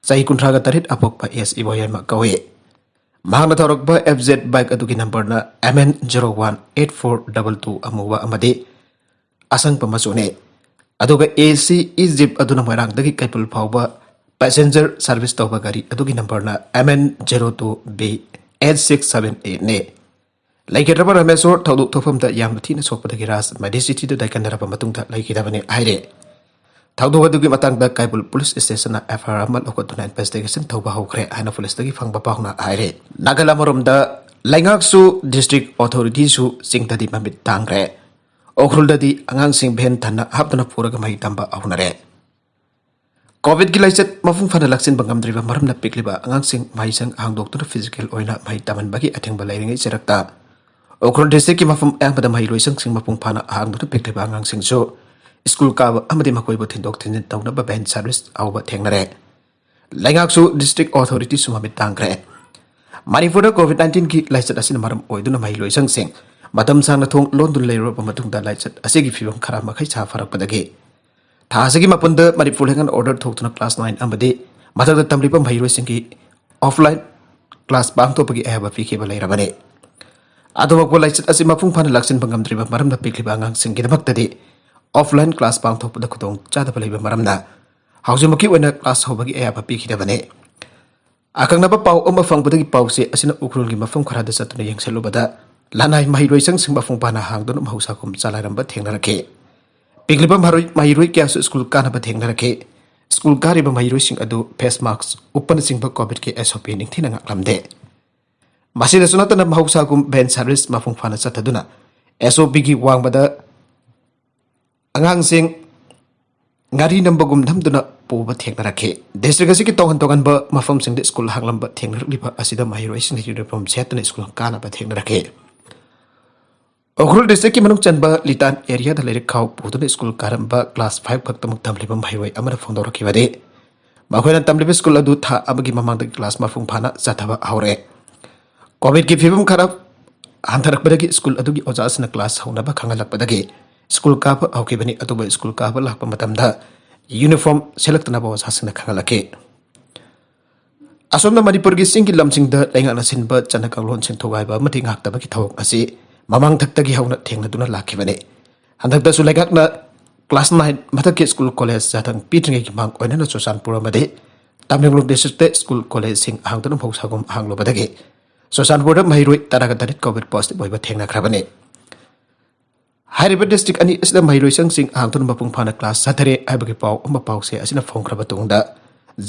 ꯆꯍꯤ ꯀꯨꯟꯊ꯭ꯔꯥꯒ ꯇꯔꯦꯠ ꯑꯄꯣꯛꯄ S ꯏꯕꯣꯌꯥꯏꯃ ꯀꯧꯏ꯫ ꯃꯍꯥꯛꯅ ꯊꯧꯔꯛꯄ F Z bike ꯑꯗꯨꯒꯤ numberꯅ M N zero one eight four double two ꯑꯃꯨꯕ ꯑꯃꯗꯤ ꯑꯁꯪꯕ ꯃꯆꯨꯅꯤ꯫ ꯑꯗꯨꯒ A C E jeep ꯑꯗꯨꯅ ꯃꯣꯏꯔꯥꯡꯗꯒꯤ ꯀꯩꯕꯨꯜ ꯐꯥꯎꯕ passenger service ꯇꯧꯕ ꯒꯥꯔꯤ ꯑꯗꯨꯒꯤ numberꯅ M N zero two B eight six seven eightꯅꯤ꯫ ꯂꯩꯈꯤꯗ꯭ꯔꯕ ꯔꯥꯃꯦꯁꯣꯔ ꯊꯧꯗꯣꯛ ꯊꯣꯛꯐꯝꯗ ꯌꯥꯝꯅ ꯊꯤꯅ ꯁꯣꯛꯄꯗꯒꯤ ꯔꯥꯖ Medicityꯗ ꯗꯥꯏꯀꯟꯅꯔꯕ ꯃꯇꯨꯡꯗ ꯂꯩꯈꯤꯗꯕꯅꯤ ꯍꯥꯏꯔꯦ꯫ ꯊꯧꯗꯣꯛ ꯑꯗꯨꯒꯤ ꯃꯇꯥꯡꯗ ꯀꯩꯕꯨꯜ police stationꯅ F I R ꯑꯃ ꯂꯧꯈꯠꯇꯨꯅ investigation ꯇꯧꯕ ꯍꯧꯈ꯭ꯔꯦ ꯍꯥꯏꯅ policeꯇꯒꯤ ꯐꯪꯕ ꯄꯥꯎꯅ ꯍꯥꯏꯔꯦ꯫ ꯅꯥꯒꯜ ꯑꯃꯔꯣꯝꯗ ꯂꯩꯉꯥꯛꯁꯨ district authorityꯁꯨ ꯆꯤꯡꯗꯗꯤ ꯃꯃꯤꯠ ꯇꯥꯡꯈ꯭ꯔꯦ꯫ ꯎꯈ꯭ꯔꯨꯜꯗꯗꯤ ꯑꯉꯥꯡꯁꯤꯡ van ꯊꯟꯅ ꯍꯥꯞꯇꯨꯅ ꯄꯨꯔꯒ ꯃꯍꯩ ꯇꯝꯕ ꯍꯧꯅꯔꯦ꯫ Covidꯀꯤ ꯂꯥꯏꯆꯠ ꯃꯄꯨꯡ ꯐꯥꯅ ꯂꯥꯛꯁꯤꯟꯕ ꯉꯝꯗ꯭ꯔꯤꯕ ꯃꯔꯝꯅ ꯄꯤꯛꯂꯤꯕ ꯑꯉꯥꯡꯁꯤꯡ ꯃꯍꯩꯁꯪ ꯍꯥꯡꯗꯣꯛꯇꯨꯅ physical ꯑꯣꯏꯅ ꯃꯍꯩ ꯇꯝꯍꯟꯕꯒꯤ ꯑꯊꯤꯡꯕ ꯂꯩꯔꯤꯉꯩ ꯆꯩꯔꯛꯇ ꯎꯈ꯭ꯔꯨꯜ districtꯀꯤ ꯃꯐꯝ ꯑꯌꯥꯝꯕꯗ ꯃꯍꯩꯂꯣꯏꯁꯪꯁꯤꯡ ꯃꯄꯨꯡ ꯐꯥꯅ ꯍꯥꯡꯗꯨꯅ ꯄꯤꯛꯂꯤꯕ ꯑꯉꯥꯡꯁꯤꯡꯁꯨ school ꯀꯥꯕ ꯑꯃꯗꯤ ꯃꯈꯣꯏꯕꯨ ꯊꯤꯟꯗꯣꯛ ꯊꯤꯟꯖꯤꯟ ꯇꯧꯅꯕ van service ꯍꯧꯕ ꯊꯦꯡꯅꯔꯦ꯫ ꯂꯩꯉꯥꯛꯁꯨ district authorityꯁꯨ ꯃꯃꯤꯠ ꯇꯥꯡꯈ꯭ꯔꯦ꯫ ꯃꯅꯤꯄꯨꯔꯗ COVID nineteenꯒꯤ ꯂꯥꯏꯆꯠ ꯑꯁꯤꯅ ꯃꯔꯝ ꯑꯣꯏꯗꯨꯅ ꯃꯍꯩꯂꯣꯏꯁꯪꯁꯤꯡ ꯃꯇꯝ ꯁꯥꯡꯅ ꯊꯣꯡ ꯂꯣꯟꯗꯨꯅ ꯂꯩꯔꯨꯔꯕ ꯃꯇꯨꯡꯗ ꯂꯥꯏꯆꯠ ꯑꯁꯤꯒꯤ ꯐꯤꯕꯝ ꯈꯔ ꯃꯈꯩ ꯁꯥꯐꯔꯛꯄꯗꯒꯤ ꯊꯥ ꯑꯁꯤꯒꯤ ꯃꯥꯄꯟꯗ ꯃꯅꯤꯄꯨꯔ ꯍꯦꯜꯊ ꯑꯣꯔꯗꯔ ꯊꯣꯛꯇꯨꯅ class nine ꯑꯃꯗꯤ ꯃꯊꯛꯇ ꯇꯝꯂꯤꯕ ꯃꯍꯩꯔꯣꯏꯁꯤꯡꯒꯤ offline class ꯄꯥꯡꯊꯣꯛꯄꯒꯤ ꯑꯌꯥꯕ ꯄꯤꯈꯤꯕ ꯂꯩꯔꯕꯅꯤ꯫ ꯑꯗꯨꯃꯛꯄꯨ ꯂꯥꯏꯆꯠ ꯑꯁꯤ ꯃꯄꯨꯡ ꯐꯥꯅ ꯂꯥꯛꯁꯤꯟꯕ ꯉꯝꯗ꯭ꯔꯤꯕ ꯃꯔꯝꯅ ꯄꯤꯛꯂꯤꯕ ꯑꯉꯥꯡꯁꯤꯡꯒꯤꯗꯃꯛꯇꯗꯤ offline class ꯄꯥꯡꯊꯣꯛꯄꯗ ꯈꯨꯗꯣꯡ ꯆꯥꯗꯕ ꯂꯩꯕ ꯃꯔꯝꯅ ꯍꯧꯖꯤꯛꯃꯛꯀꯤ ꯑꯣꯏꯅ class ꯍꯧꯕꯒꯤ ꯑꯌꯥꯕ ꯄꯤꯈꯤꯗꯕꯅꯤ꯫ ꯑꯀꯛꯅꯕ ꯄꯥꯎ ꯑꯃ ꯐꯪꯕꯗꯒꯤ ꯄꯥꯎꯆꯦ ꯑꯁꯤꯅ ꯎꯈ꯭ꯔꯨꯜꯒꯤ ꯃꯐꯝ ꯈꯔꯗ ꯆꯠꯇꯨꯅ ꯌꯦꯡꯁꯤꯜꯂꯨꯕꯗ ꯂꯅꯥꯏ ꯃꯍꯩꯔꯣꯏꯁꯪꯁꯤꯡ ꯃꯄꯨꯡ ꯐꯥꯅ ꯍꯥꯡꯗꯨꯅ ꯃꯍꯧꯁꯥꯒꯨꯝ ꯆꯂꯥꯏꯔꯝꯕ ꯊꯦꯡꯅꯔꯛꯈꯤ꯫ ꯄꯤꯛꯂꯤꯕ ꯃꯍꯩꯔꯣꯏ, ꯃꯍꯩꯔꯣꯏ ꯀꯌꯥꯁꯨ ꯁ꯭ꯀꯨꯜ ꯀꯥꯅꯕ ꯊꯦꯡꯅꯔꯛꯈꯤ꯫ ꯁ꯭ꯀꯨꯜ ꯀꯥꯔꯤꯕ ꯃꯍꯩꯔꯣꯏꯁꯤꯡ ꯑꯗꯨ face mask ꯎꯞꯄꯅꯆꯤꯡꯕ COVIDꯀꯤ SOP ꯅꯤꯡꯊꯤꯅ ꯉꯥꯛꯂꯝꯗꯦ꯫ ꯃꯁꯤꯗꯁꯨ ꯅꯠꯇꯅ ꯃꯍꯧꯁꯥꯒꯨꯝ van service ꯃꯄꯨꯡ ꯐꯥꯅ ꯆꯠꯊꯗꯨꯅ SOPꯒꯤ ꯋꯥꯡꯃꯗ ꯑꯉꯥꯡꯁꯤꯡ ꯉꯥꯔꯤ ꯅꯝꯕꯒꯨꯝ ꯅꯝꯗꯨꯅ ꯄꯨꯕ ꯊꯦꯡꯅꯔꯛꯈꯤ꯫ District ꯑꯁꯤꯒꯤ ꯇꯣꯉꯥꯟ ꯇꯣꯉꯥꯟꯕ ꯃꯐꯝꯁꯤꯡꯗ ꯁ꯭ꯀꯨꯜ ꯍꯥꯡꯂꯝꯕ ꯊꯦꯡꯅꯔꯛꯂꯤꯕ ꯑꯁꯤꯗ ꯃꯍꯩꯔꯣꯏꯁꯤꯡꯅ uniform ꯁꯦꯠꯇꯨꯅ ꯁ꯭ꯀꯨꯜ ꯀꯥꯅꯕ ꯊꯦꯡꯅꯔꯛꯈꯤ꯫ ꯎꯈ꯭ꯔꯨꯜ districtꯀꯤ ꯃꯅꯨꯡ ꯆꯟꯕ ꯂꯤꯇꯥꯟ areaꯗ ꯂꯥꯏꯔꯤꯛ ꯈꯥꯎ ꯄꯨꯗꯨꯅ ꯁ꯭ꯀꯨꯜ ꯀꯥꯔꯝꯕ class five ꯈꯛꯇꯃꯛ ꯇꯝꯂꯤꯕ ꯃꯍꯩꯔꯣꯏ ꯑꯃꯅ ꯐꯣꯡꯗꯣꯔꯛꯈꯤꯕꯗꯤ, ꯃꯈꯣꯏꯅ ꯇꯝꯂꯤꯕ ꯁ꯭ꯀꯨꯜ ꯑꯗꯨ ꯊꯥ ꯑꯃꯒꯤ ꯃꯃꯥꯡꯗꯒꯤ class ꯃꯄꯨꯡ ꯐꯥꯅ ꯆꯠꯊꯕ ꯍꯧꯔꯛꯑꯦ꯫ COVIDꯀꯤ ꯐꯤꯕꯝ ꯈꯔ ꯍꯟꯊꯔꯛꯄꯗꯒꯤ ꯁ꯭ꯀꯨꯜ ꯑꯗꯨꯒꯤ ꯑꯣꯖꯥꯁꯤꯡꯅ class ꯍꯧꯅꯕ ꯈꯪꯍꯜꯂꯛꯄꯗꯒꯤ ꯁ꯭ꯀꯨꯜ ꯀꯥꯕ ꯍꯧꯈꯤꯕꯅꯤ꯫ ꯑꯗꯨꯕꯨ ꯁ꯭ꯀꯨꯜ ꯀꯥꯕ ꯂꯥꯛꯄ ꯃꯇꯝꯗ uniform ꯁꯦꯠꯂꯛꯇꯅꯕ ꯑꯣꯖꯥꯁꯤꯡꯅ ꯈꯪꯍꯜꯂꯛꯈꯤ꯫ ꯑꯁꯣꯝꯅ ꯃꯅꯤꯄꯨꯔꯒꯤ ꯆꯤꯡꯒꯤ ꯂꯝꯁꯤꯡꯗ ꯂꯩꯉꯥꯛꯅ ꯁꯤꯟꯕ ꯆꯠꯅ ꯀꯥꯡꯂꯣꯟꯁꯤꯡ ꯊꯨꯒꯥꯏꯕ ꯑꯃꯗꯤ ꯉꯥꯛꯇꯕꯒꯤ ꯊꯧꯑꯣꯡ ꯑꯁꯤ ꯃꯃꯥꯡꯊꯛꯇꯒꯤ ꯍꯧꯅ ꯊꯦꯡꯅꯗꯨꯅ ꯂꯥꯛꯈꯤꯕꯅꯤ꯫ ꯍꯟꯗꯛꯇꯁꯨ ꯂꯩꯉꯥꯛꯅ class nine ꯃꯊꯛꯀꯤ ꯁ꯭ꯀꯨꯜ ꯀꯣꯂꯦꯖ ꯆꯥꯊꯪ ꯄꯤꯗ꯭ꯔꯤꯉꯩꯒꯤ ꯃꯥꯡ ꯑꯣꯏꯅꯅ ꯆꯨꯔꯆꯥꯟꯄꯨꯔ ꯑꯃꯗꯤ ꯇꯃꯦꯡꯂꯣꯡ districtꯇ ꯁ꯭ꯀꯨꯜ ꯀꯣꯂꯦꯖꯁꯤꯡ ꯍꯥꯡꯗꯨꯅ ꯃꯍꯧꯁꯥꯒꯨꯝ ꯍꯥꯡꯂꯨꯕꯗꯒꯤ ꯆꯨꯔꯆꯥꯟꯄꯨꯔꯗ ꯃꯍꯩꯔꯣꯏ ꯇꯔꯥꯒ ꯇꯔꯦꯠ COVID positive ꯑꯣꯏꯕ ꯊꯦꯡꯅꯈ꯭ꯔꯕꯅꯤ꯫ ꯍꯥꯏꯔꯤꯕ district ꯑꯅꯤ ꯑꯁꯤꯗ ꯃꯍꯩꯂꯣꯏꯁꯪꯁꯤꯡ ꯍꯥꯡꯗꯨꯅ ꯃꯄꯨꯡ ꯐꯥꯅ class ꯆꯠꯊꯔꯦ ꯍꯥꯏꯕꯒꯤ ꯄꯥꯎ ꯑꯃ ꯄꯥꯎꯆꯦ ꯑꯁꯤꯅ ꯐꯣꯡꯈ꯭ꯔꯕ ꯇꯨꯡꯗ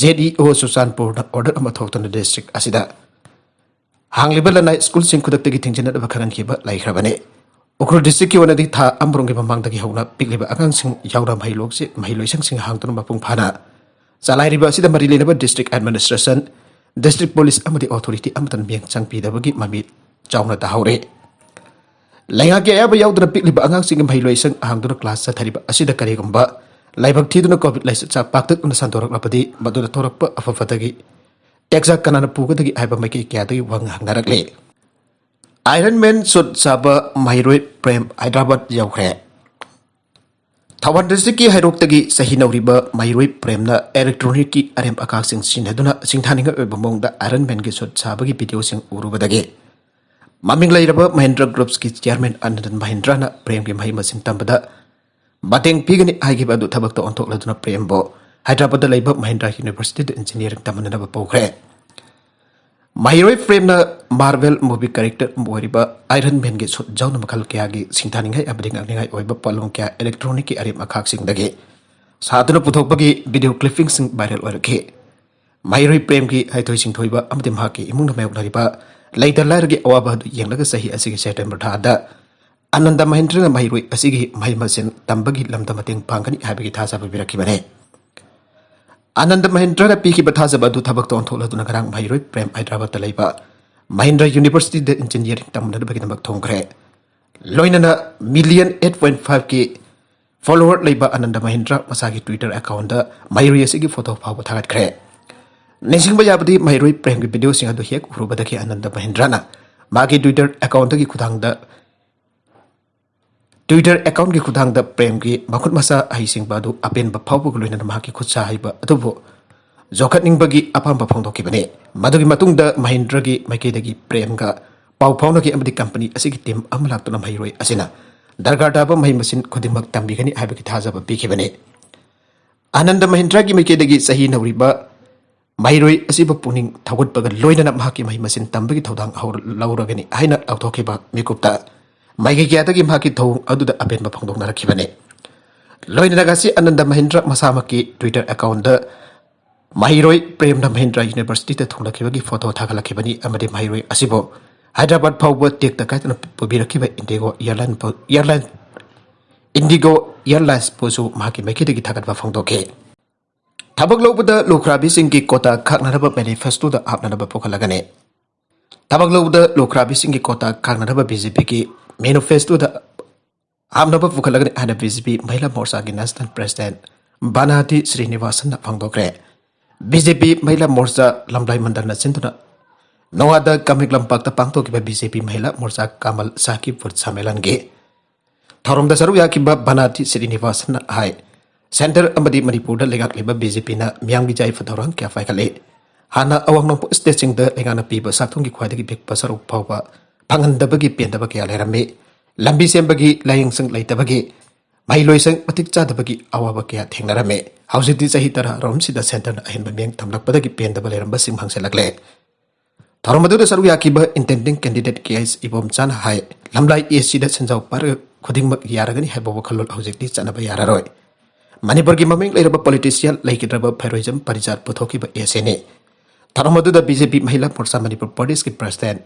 ZEO ꯆꯨꯔꯆꯥꯟꯄꯨꯔꯅ order ꯑꯃ ꯊꯣꯛꯇꯨꯅ district ꯑꯁꯤꯗ ꯍꯥꯡꯂꯤꯕ ꯂꯅꯥꯏ ꯁ꯭ꯀꯨꯜꯁꯤꯡ ꯈꯨꯗꯛꯇꯒꯤ ꯊꯤꯡꯖꯤꯟꯅꯕ ꯈꯪꯍꯟꯈꯤꯕ ꯂꯩꯈ꯭ꯔꯕꯅꯤ꯫ ꯎꯈ꯭ꯔꯨꯜ districtꯀꯤ ꯑꯣꯏꯅꯗꯤ ꯊꯥ ꯑꯃꯔꯣꯝꯒꯤ ꯃꯃꯥꯡꯗꯒꯤ ꯍꯧꯅ ꯄꯤꯛꯂꯤꯕ ꯑꯉꯥꯡꯁꯤꯡ ꯌꯥꯎꯅ ꯃꯍꯩꯂꯣꯏꯁꯤ-, ꯃꯍꯩꯂꯣꯏꯁꯪꯁꯤꯡ ꯍꯥꯡꯗꯨꯅ ꯃꯄꯨꯡ ꯐꯥꯅ ꯆꯂꯥꯏꯔꯤꯕ ꯑꯁꯤꯗ ꯃꯔꯤ ꯂꯩꯅꯕ district administration, district police ꯑꯃꯗꯤ authority ꯑꯃꯠꯇꯅ ꯃꯤꯠꯌꯦꯡ ꯆꯪꯕꯤꯗꯕꯒꯤ ꯃꯃꯤ ꯆꯥꯎꯅ ꯇꯥꯍꯧꯔꯦ꯫ ꯂꯩꯉꯥꯛꯀꯤ ꯑꯌꯥꯕ ꯌꯥꯎꯗꯅ ꯄꯤꯛꯂꯤꯕ ꯑꯉꯥꯡꯁꯤꯡꯒꯤ ꯃꯍꯩꯂꯣꯏꯁꯪ ꯍꯥꯡꯗꯨꯅ class ꯆꯠꯊꯔꯤꯕ ꯑꯁꯤꯗ ꯀꯔꯤꯒꯨꯝꯕ ꯂꯥꯏꯕꯛ ꯊꯤꯗꯨꯅ ꯀꯣꯚꯤꯗ ꯂꯥꯏꯆꯠ ꯄꯥꯛꯇꯛꯅ ꯁꯟꯗꯣꯔꯛꯂꯕꯗꯤ ꯃꯗꯨꯗ ꯊꯣꯔꯛꯄ ꯑꯐ ꯐꯠꯇꯒꯤ ꯇꯦꯛꯆꯥꯛ ꯀꯅꯥꯅ ꯄꯨꯒꯗꯒꯦ ꯍꯥꯏꯕ ꯃꯥꯏꯀꯩ ꯀꯌꯥꯗꯒꯤ ꯋꯥ ꯍꯪꯅꯔꯛꯂꯤ꯫ ꯑꯥꯏꯔꯟ ꯃꯦꯟ ꯁꯨꯠ ꯁꯥꯕ ꯃꯍꯩꯔꯣꯏ ꯄ꯭ꯔꯦꯝ ꯍꯥꯏꯗ꯭ꯔꯕꯥꯗ ꯌꯧꯈ꯭ꯔꯦ꯫ ꯊꯧꯕꯥꯜ ꯗꯤꯁꯇ꯭ꯔꯤꯛꯀꯤ ꯍꯩꯔꯣꯛꯇꯒꯤ ꯆꯍꯤ ꯅꯧꯔꯤꯕ ꯃꯍꯩꯔꯣꯏ ꯄ꯭ꯔꯦꯝꯅ ꯏꯂꯦꯛꯇ꯭ꯔꯣꯅꯤꯛꯀꯤ ꯑꯔꯦꯝ ꯑꯈꯥꯛꯁꯤꯡ ꯁꯤꯖꯤꯟꯅꯗꯨꯅ ꯁꯤꯡꯊꯥꯅꯤꯡꯉꯥꯏ ꯑꯣꯏꯕ ꯃꯑꯣꯡꯗ ꯑꯥꯏꯔꯟ ꯃꯦꯟꯒꯤ ꯁꯨꯠ ꯁꯥꯕꯒꯤ ꯚꯤꯗꯤꯑꯣꯁꯤꯡ ꯎꯔꯨꯕꯗꯒꯤ ꯃꯃꯤꯡ ꯂꯩꯔꯕ ꯃꯍꯤꯟꯗ꯭ꯔ ꯒ꯭ꯔꯨꯞꯁꯀꯤ ꯆꯤꯌꯔꯃꯦꯟ ꯑꯅꯟꯗꯟ ꯃꯍꯤꯟꯗ꯭ꯔꯅ ꯄ꯭ꯔꯦꯝꯒꯤ ꯃꯍꯩ ꯃꯁꯤꯡ ꯇꯝꯕꯗ ꯃꯇꯦꯡ ꯄꯤꯒꯅꯤ ꯍꯥꯏꯈꯤꯕ ꯑꯗꯨ ꯊꯕꯛꯇ ꯑꯣꯟꯊꯣꯛꯂꯗꯨꯅ ꯄ꯭ꯔꯦꯝꯕꯨ ꯍꯥꯏꯗ꯭ꯔꯕꯥꯗꯇ ꯂꯩꯕ ꯃꯍꯤꯟꯗ꯭ꯔ ꯌꯨꯅꯤꯚꯔꯁꯤꯇꯤꯗ ꯏꯟꯖꯤꯅꯤꯌꯥꯔꯤꯡ ꯇꯝꯅꯅꯕ ꯄꯨꯈ꯭ꯔꯦ꯫ ꯃꯍꯩꯔꯣꯏ ꯄ꯭ꯔꯦꯝꯅ ꯃꯥꯔꯚꯦꯜ ꯃꯨꯚꯤ ꯀꯦꯔꯦꯛꯇꯔ ꯑꯃ ꯑꯣꯏꯔꯤꯕ ꯑꯥꯏꯔꯟ ꯃꯦꯟꯒꯤ ꯁꯨꯠ ꯌꯥꯎꯅ ꯃꯈꯜ ꯀꯌꯥꯒꯤ ꯁꯤꯡꯊꯥꯅꯤꯡꯉꯥꯏ ꯑꯃꯗꯤ ꯉꯛꯅꯤꯡꯉꯥꯏ ꯑꯣꯏꯕ ꯄꯣꯠꯂꯝ ꯀꯌꯥ ꯏꯂꯦꯛꯇ꯭ꯔꯣꯅꯤꯛꯀꯤ ꯑꯔꯦꯝ ꯑꯈꯥꯛꯁꯤꯡꯗꯒꯤ ꯁꯥꯗꯨꯅ ꯄꯨꯊꯣꯛꯄꯒꯤ ꯚꯤꯗꯤꯑꯣ ꯀ꯭ꯂꯤꯞꯄꯤꯡꯁꯤꯡ ꯚꯥꯏꯔꯦꯜ ꯑꯣꯏꯔꯛꯈꯤ꯫ ꯃꯍꯩꯔꯣꯏ ꯄ꯭ꯔꯦꯝꯒꯤ ꯍꯩꯊꯣꯏ ꯁꯤꯡꯊꯣꯏꯕ ꯑꯃꯗꯤ ꯃꯍꯥꯛꯀꯤ ꯏꯃꯨꯡꯅ ꯃꯥꯌꯣꯛꯅꯔꯤꯕ ꯂꯩꯇ ꯂꯥꯏꯔꯒꯤ ꯑꯋꯥꯕ ꯑꯗꯨ ꯌꯦꯡꯂꯒ ꯆꯍꯤ ꯑꯁꯤꯒꯤ ꯁꯦꯞꯇꯦꯝꯕꯔ ꯊꯥꯗ ꯑꯅꯟꯗ ꯃꯍꯤꯟꯗ꯭ꯔꯅ ꯃꯍꯩꯔꯣꯏ ꯑꯁꯤꯒꯤ ꯃꯍꯩ ꯃꯁꯤꯡ ꯇꯝꯕꯒꯤ ꯂꯝꯗ ꯃꯇꯦꯡ ꯄꯥꯡꯒꯅꯤ ꯍꯥꯏꯕꯒꯤ ꯊꯥꯖꯕ ꯄꯤꯔꯛꯈꯤꯕꯅꯤ꯫ ꯑꯅꯟꯗ ꯃꯍꯤꯟꯗ꯭ꯔꯅ ꯄꯤꯈꯤꯕ ꯊꯥꯖꯕ ꯑꯗꯨ ꯊꯕꯛꯇ ꯑꯣꯟꯊꯣꯛꯂꯗꯨꯅ ꯉꯔꯥꯡ ꯃꯍꯩꯔꯣꯏ ꯄ꯭ꯔꯦꯝ ꯍꯥꯏꯗ꯭ꯔꯕꯥꯗꯇ ꯂꯩꯕ ꯃꯍꯤꯟꯗ꯭ꯔ ꯌꯨꯅꯤꯚꯔꯁꯤꯇꯤꯗ ꯏꯟꯖꯤꯅꯤꯌꯥꯔꯤꯡ ꯇꯝꯅꯅꯕꯒꯤꯗꯃꯛ ꯊꯨꯡꯈ꯭ꯔꯦ꯫ ꯂꯣꯏꯅꯅ ꯃꯤꯂꯤꯌꯟ ꯑꯩꯠ ꯄꯣꯏꯟ ꯐꯥꯏꯚꯀꯤ ꯐꯣꯂꯣꯋꯔ ꯂꯩꯕ ꯑꯅꯟꯗ ꯃꯍꯤꯟꯗ꯭ꯔ ꯃꯁꯥꯒꯤ ꯇ꯭ꯋꯤꯇꯔ ꯑꯦꯀꯥꯎꯟꯗ ꯃꯍꯩꯔꯣꯏ ꯑꯁꯤꯒꯤ ꯐꯣꯇꯣ ꯐꯥꯎꯕ ꯊꯥꯒꯠꯈ꯭ꯔꯦ꯫ ꯅꯤꯡꯁꯤꯡꯕ ꯌꯥꯕꯗꯤ ꯃꯍꯩꯔꯣꯏ ꯄ꯭ꯔꯦꯝꯒꯤ ꯚꯤꯗꯤꯑꯣꯁꯤꯡ ꯑꯗꯨ ꯍꯦꯛ ꯎꯔꯨꯕꯗꯒꯤ ꯑꯅꯟꯗ ꯃꯍꯤꯟꯗ꯭ꯔꯅ ꯃꯥꯒꯤ ꯇ꯭ꯋꯤꯇꯔ ꯑꯦꯀꯥꯎꯟꯗꯒꯤ ꯈꯨꯊꯥꯡꯗ ꯇ꯭ꯋꯤꯇꯔ ꯑꯦꯀꯥꯎꯟꯒꯤ ꯈꯨꯊꯥꯡꯗ ꯄ꯭ꯔꯦꯝꯒꯤ ꯃꯈꯨꯠ ꯃꯁꯥ ꯑꯍꯩꯁꯤꯡꯕ ꯑꯗꯨ ꯑꯄꯦꯟꯕ ꯐꯥꯎꯕꯒ ꯂꯣꯏꯅꯅ ꯃꯍꯥꯛꯀꯤ ꯈꯨꯠꯁꯥ ꯍꯩꯕ ꯑꯗꯨꯕꯨ ꯌꯣꯛꯈꯠꯅꯤꯡꯕꯒꯤ ꯑꯄꯥꯝꯕ ꯐꯣꯡꯗꯣꯛꯈꯤꯕꯅꯤ꯫ ꯃꯗꯨꯒꯤ ꯃꯇꯨꯡꯗ ꯃꯍꯤꯟꯗ꯭ꯔꯒꯤ ꯃꯥꯏꯀꯩꯗꯒꯤ ꯄ꯭ꯔꯦꯝꯒ ꯄꯥꯎ ꯐꯥꯎꯅꯈꯤ ꯑꯃꯗꯤ ꯀꯝꯄꯅꯤ ꯑꯁꯤꯒꯤ ꯇꯤꯝ ꯑꯃ ꯂꯥꯛꯇꯨꯅ ꯃꯍꯩꯔꯣꯏ ꯑꯁꯤꯅ ꯗꯔꯀꯥꯔ ꯇꯥꯕ ꯃꯍꯩ ꯃꯁꯤꯡ ꯈꯨꯗꯤꯡꯃꯛ ꯇꯝꯕꯤꯒꯅꯤ ꯍꯥꯏꯕꯒꯤ ꯊꯥꯖꯕ ꯄꯤꯈꯤꯕꯅꯤ꯫ ꯑꯅꯟꯗ ꯃꯍꯤꯟꯗ꯭ꯔꯒꯤ ꯃꯥꯏꯀꯩꯗꯒꯤ ꯆꯍꯤ ꯅꯧꯔꯤꯕ ꯃꯍꯩꯔꯣꯏ ꯑꯁꯤꯕꯨ ꯄꯨꯛꯅꯤꯡ ꯊꯧꯒꯠꯄꯒ ꯂꯣꯏꯅꯅ ꯃꯍꯥꯛꯀꯤ ꯃꯍꯩ ꯃꯁꯤꯡ ꯇꯝꯕꯒꯤ ꯊꯧꯗꯥꯡ ꯍꯧꯔ-, ꯂꯧꯔꯒꯅꯤ ꯍꯥꯏꯅ ꯂꯥꯎꯊꯣꯛꯈꯤꯕ ꯃꯤꯀꯨꯞꯇ ꯃꯥꯏꯀꯩ ꯀꯌꯥꯗꯒꯤ ꯃꯍꯥꯛꯀꯤ ꯊꯧꯑꯣꯡ ꯑꯗꯨꯗ ꯑꯄꯦꯟꯕ ꯐꯣꯡꯗꯣꯛꯅꯔꯛꯈꯤꯕꯅꯤ꯫ ꯂꯣꯏꯅꯅ ꯉꯁꯤ ꯑꯅꯟꯗ ꯃꯍꯤꯟꯗ꯭ꯔ ꯃꯁꯥꯃꯛꯀꯤ ꯇ꯭ꯋꯤꯇꯔ ꯑꯦꯀꯥꯎꯟꯗ ꯃꯍꯩꯔꯣꯏ ꯄ꯭ꯔꯦꯝꯅ ꯃꯍꯤꯟꯗ꯭ꯔ ꯌꯨꯅꯤꯚꯔꯁꯤꯇꯤꯗ ꯊꯨꯡꯂꯈꯤꯕꯒꯤ ꯐꯣꯇꯣ ꯊꯥꯒꯠꯂꯛꯈꯤꯕꯅꯤ ꯑꯃꯗꯤ ꯃꯍꯩꯔꯣꯏ ꯑꯁꯤꯕꯨ ꯍꯥꯏꯗ꯭ꯔꯕꯥꯗ ꯐꯥꯎꯕ ꯇꯦꯛꯇ ꯀꯥꯏꯗꯅ ꯄꯨꯕꯤꯔꯛꯈꯤꯕ ꯏꯟꯗꯤꯒꯣ ꯑꯦꯌꯔꯂꯥꯏꯟ ꯄꯨ-, ꯑꯦꯌꯔꯂꯥꯏꯟ, ꯏꯟꯗꯤꯒꯣ ꯑꯦꯌꯔꯂꯥꯏꯟꯁꯄꯨꯁꯨ ꯃꯍꯥꯛꯀꯤ ꯃꯥꯏꯀꯩꯗꯒꯤ ꯊꯥꯒꯠꯄ ꯐꯣꯡꯗꯣꯛꯈꯤ꯫ ꯊꯕꯛ ꯂꯧꯕꯗ ꯂꯨꯈ꯭ꯔꯥꯕꯤꯁꯤꯡꯒꯤ ꯀꯣꯇꯥ ꯈꯥꯛꯅꯅꯕ ꯃꯦꯅꯤꯐꯦꯁꯇꯣꯗ ꯍꯥꯞꯅꯅꯕ ꯄꯨꯈꯠꯂꯒꯅꯤ꯫ ꯊꯕꯛ ꯂꯧꯕꯗ ꯂꯨꯈ꯭ꯔꯥꯕꯤꯁꯤꯡꯒꯤ ꯀꯣꯇꯥ ꯈꯥꯛꯅꯅꯕ ꯕꯤ ꯖꯦ ꯄꯤꯒꯤ ꯃꯦꯅꯤꯐꯦꯁꯇꯣꯗ ꯍꯥꯞꯅꯕ ꯄꯨꯈꯠꯂꯒꯅꯤ ꯍꯥꯏꯅ ꯕꯤ ꯖꯦ ꯄꯤ ꯃꯍꯤꯂꯥ ꯃꯣꯔꯆꯥꯒꯤ ꯅꯦꯁꯅꯦꯜ ꯄ꯭ꯔꯦꯁꯤꯗꯦꯟꯠ ꯕꯥꯅꯥꯇꯤ ꯁ꯭ꯔꯤꯅꯤꯋꯥꯁꯟꯅ ꯐꯣꯡꯗꯣꯛꯈ꯭ꯔꯦ꯫ ꯕꯤ ꯖꯦ ꯄꯤ ꯃꯍꯤꯂꯥ ꯃꯣꯔꯆꯥ ꯂꯝꯂꯥꯏ ꯃꯟꯗꯜꯅ ꯁꯤꯟꯗꯨꯅ ꯅꯣꯉꯥꯗ ꯀꯪꯂꯩ ꯂꯝꯄꯥꯛꯇ ꯄꯥꯡꯊꯣꯛꯈꯤꯕ ꯕꯤ ꯖꯦ ꯄꯤ ꯃꯍꯤꯂꯥ ꯃꯣꯔꯆꯥ ꯀꯃꯜ ꯁꯥꯍꯤꯕꯄꯨꯔ ꯁꯝꯃꯦꯂꯟꯒꯤ ꯊꯧꯔꯝꯗ ꯁꯔꯨꯛ ꯌꯥꯈꯤꯕ ꯕꯥꯅꯥꯇꯤ ꯁ꯭ꯔꯤꯅꯤꯋꯥꯁꯟꯅ ꯍꯥꯏ, ꯁꯦꯟꯇꯔ ꯑꯃꯗꯤ ꯃꯅꯤꯄꯨꯔꯗ ꯂꯩꯉꯥꯛꯂꯤꯕ ꯕꯤ ꯖꯦ ꯄꯤꯅ ꯃꯤꯌꯥꯝꯒꯤ ꯌꯥꯏꯐ ꯊꯧꯔꯥꯡ ꯀꯌꯥ ꯄꯥꯏꯈꯠꯂꯤ꯫ ꯍꯥꯟꯅ ꯑꯋꯥꯡ ꯅꯣꯡꯄꯣꯛ ꯁ꯭ꯇꯦꯠꯁꯤꯡꯗ ꯂꯩꯉꯥꯛꯅ ꯄꯤꯕ ꯁꯛꯊꯨꯡꯒꯤ ꯈ꯭ꯋꯥꯏꯗꯒꯤ ꯄꯤꯛꯄ ꯁꯔꯨꯛ ꯐꯥꯎꯕ ꯐꯪꯍꯟꯗꯕꯒꯤ ꯄꯦꯟꯗꯕ ꯀꯌꯥ ꯂꯩꯔꯝꯃꯤ꯫ ꯂꯝꯕꯤ ꯁꯦꯝꯕꯒꯤ, ꯂꯥꯏꯌꯦꯡꯁꯪ ꯂꯩꯇꯕꯒꯤ, ꯃꯍꯩꯂꯣꯏꯁꯪ ꯃꯇꯤꯛ ꯆꯥꯗꯕꯒꯤ ꯑꯋꯥꯕ ꯀꯌꯥ ꯊꯦꯡꯅꯔꯝꯃꯤ꯫ ꯍꯧꯖꯤꯛꯇꯤ ꯆꯍꯤ ꯇꯔꯥꯔꯣꯝꯁꯤꯗ ꯁꯦꯟꯇꯔꯅ ꯑꯍꯦꯟꯕ ꯃꯤꯠꯌꯦꯡ ꯊꯝꯂꯛꯄꯗꯒꯤ ꯄꯦꯟꯗꯕ ꯂꯩꯔꯝꯕꯁꯤꯡ ꯍꯪꯁꯤꯜꯂꯛꯂꯦ꯫ ꯊꯧꯔꯝ ꯑꯗꯨꯗ ꯁꯔꯨꯛ ꯌꯥꯈꯤꯕ intending candidate ꯀꯦ ꯑꯩꯆ ꯏꯕꯣꯝꯆꯥꯅ ꯍꯥꯏ, ꯂꯝꯂꯥꯏ ꯑꯦ ꯁꯤꯗ ꯁꯦꯟꯖꯥꯎ ꯄꯥꯏꯔꯒ ꯈꯨꯗꯤꯡꯃꯛ ꯌꯥꯔꯒꯅꯤ ꯍꯥꯏꯕ ꯋꯥꯈꯜꯂꯣꯟ ꯍꯧꯖꯤꯛꯇꯤ ꯆꯠꯅꯕ ꯌꯥꯔꯔꯣꯏ꯫ ꯃꯅꯤꯄꯨꯔꯒꯤ ꯃꯃꯤꯡ ꯂꯩꯔꯕ ꯄꯣꯂꯤꯇꯤꯁꯤꯌꯥꯟ ꯂꯩꯈꯤꯗ꯭ꯔꯕ ꯐꯦꯔꯣꯏꯖꯝ ꯄꯔꯤꯖꯥꯠ ꯄꯨꯊꯣꯛꯈꯤꯕ ꯑꯦ ꯁꯤꯅꯤ꯫ ꯊꯧꯔꯝ ꯑꯗꯨꯗ ꯕꯤ ꯖꯦ ꯄꯤ ꯃꯍꯤꯂꯥ ꯃꯣꯔꯆꯥ ꯃꯅꯤꯄꯨꯔ ꯄ꯭ꯔꯗꯦꯁꯀꯤ ꯄ꯭ꯔꯦꯁꯤꯗꯦꯟꯠ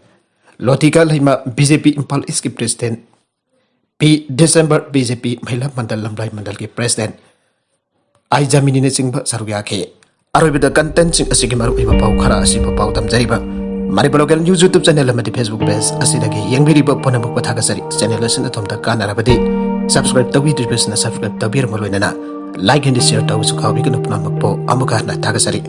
ꯂꯣꯇꯤꯀꯥ ꯂꯩꯃ, ꯕꯤ ꯖꯦ ꯄꯤ ꯏꯝꯐꯥꯜ ꯏꯁꯀꯤ ꯄ꯭ꯔꯦꯁꯤꯗꯦꯟꯠ ꯄꯤ ꯗꯤꯁꯦꯝꯕꯔ, ꯕꯤ ꯖꯦ ꯄꯤ ꯃꯍꯤꯂꯥ ꯃꯟꯗꯜ ꯂꯝꯂꯥꯏ ꯃꯟꯗꯜꯒꯤ ꯄ꯭ꯔꯦꯁꯤꯗꯦꯟꯠ ꯑꯥꯏ ꯖꯥꯃꯤꯅꯤꯅꯁꯤꯡꯕ ꯁꯔꯨꯛ ꯌꯥꯈꯤ꯫ ꯑꯔꯣꯏꯕꯗ ꯀꯟꯇꯦꯟꯠꯁꯤꯡ ꯑꯁꯤꯒꯤ ꯃꯔꯨꯑꯣꯏꯕ ꯄꯥꯎ ꯈꯔ ꯑꯁꯤꯕꯨ ꯄꯥꯎ ꯇꯝꯖꯔꯤꯕ Manipur local news YouTube channel ꯑꯃꯗꯤ Facebook ꯄꯦꯖ ꯑꯁꯤꯗꯒꯤ ꯌꯦꯡꯕꯤꯔꯤꯕ ꯄꯨꯝꯅꯃꯛꯄꯨ ꯊꯥꯒꯠꯆꯔꯤ꯫ ꯆꯦꯅꯦꯜ ꯑꯁꯤꯅ ꯑꯗꯣꯝꯗ ꯀꯥꯟꯅꯔꯕꯗꯤ ꯁꯕꯁꯀ꯭ꯔꯥꯏꯕ ꯇꯧꯕꯤꯗ꯭ꯔꯤꯕꯁꯤꯅ ꯁꯕꯁꯀ꯭ꯔꯥꯏꯕ ꯇꯧꯕꯤꯔꯝꯕ ꯂꯣꯏꯅꯅ ꯂꯥꯏꯛ ꯑꯦꯟꯗ ꯁꯤꯌꯔ ꯇꯧꯕꯁꯨ ꯀꯥꯎꯕꯤꯒꯅꯨ꯫ ꯄꯨꯝꯅꯃꯛꯄꯨ ꯑꯃꯨꯛꯀ ꯍꯟꯅ ꯊꯥꯒꯠꯆꯔꯤ꯫